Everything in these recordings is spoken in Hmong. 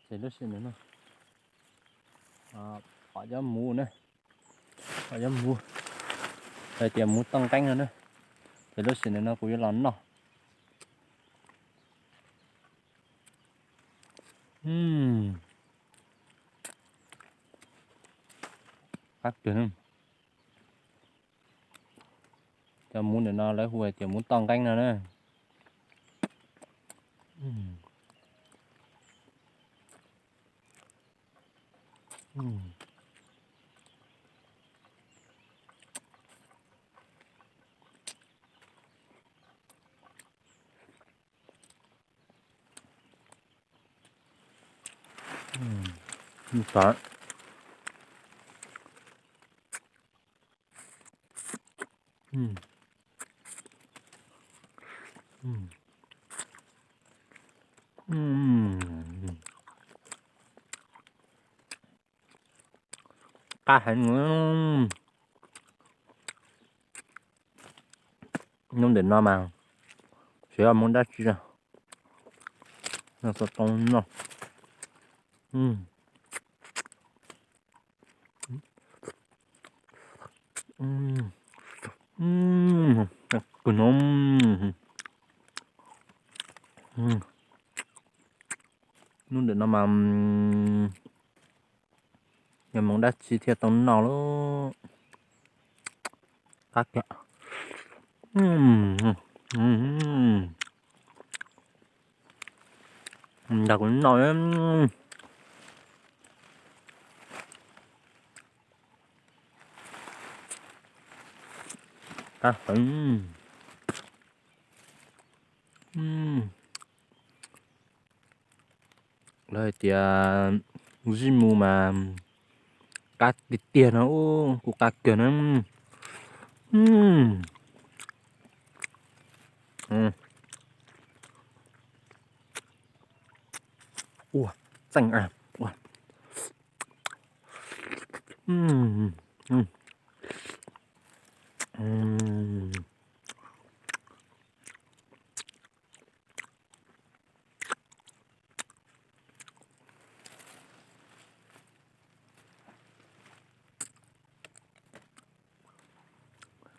Ces lub sij hawm no pom cov muv na, pom cov muv, hais tias muv toj nqeeb no na. Ces lub sij hawm no kuv yuav los noj. Qab kawg. Cov muv ntawm no lawv hu hais tias muv toj nqeeb no na. Qab heev. Hnub ntawm no mas xyov muaj dab tsi no, xov tooj no. Kawg no. Hnub ntawm no mas yog hmoov dab tsi thiaj tau noj lauj. Qab kawg. Nrog kuv noj. Qab heev. Lawv hais tias zij mus mas qab tiag tiag no, kuj qab kawg na. Ua txeej.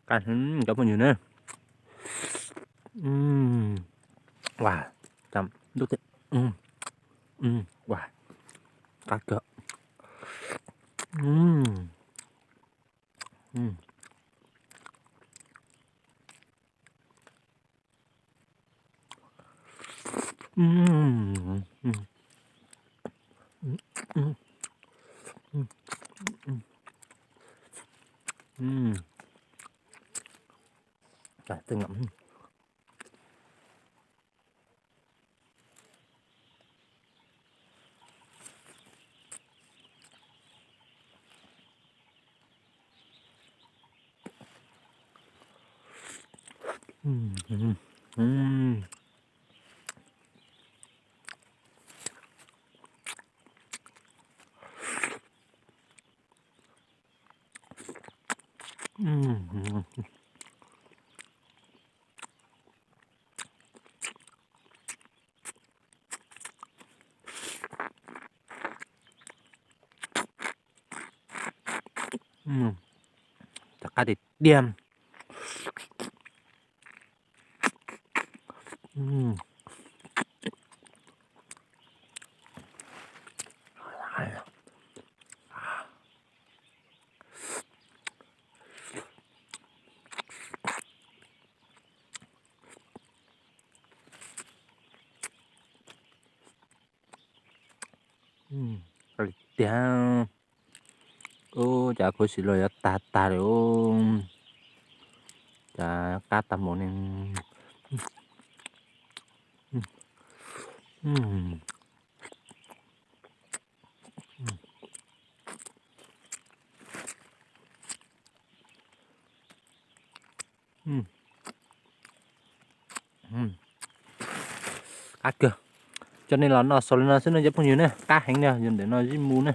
Qab heev cov phooj ywg na. Ua, tam lub tiag. Ua, qab kawg. Cov qab tiag tiag. Tiag, ub, cas khuv xim los yuav tag tag li ub. Cas qab tag npaum ne. Qab kawg. Coj nej los noj xaus li no xwb no cov phooj ywg na, qab heev li, yog ntawm no zij mus na.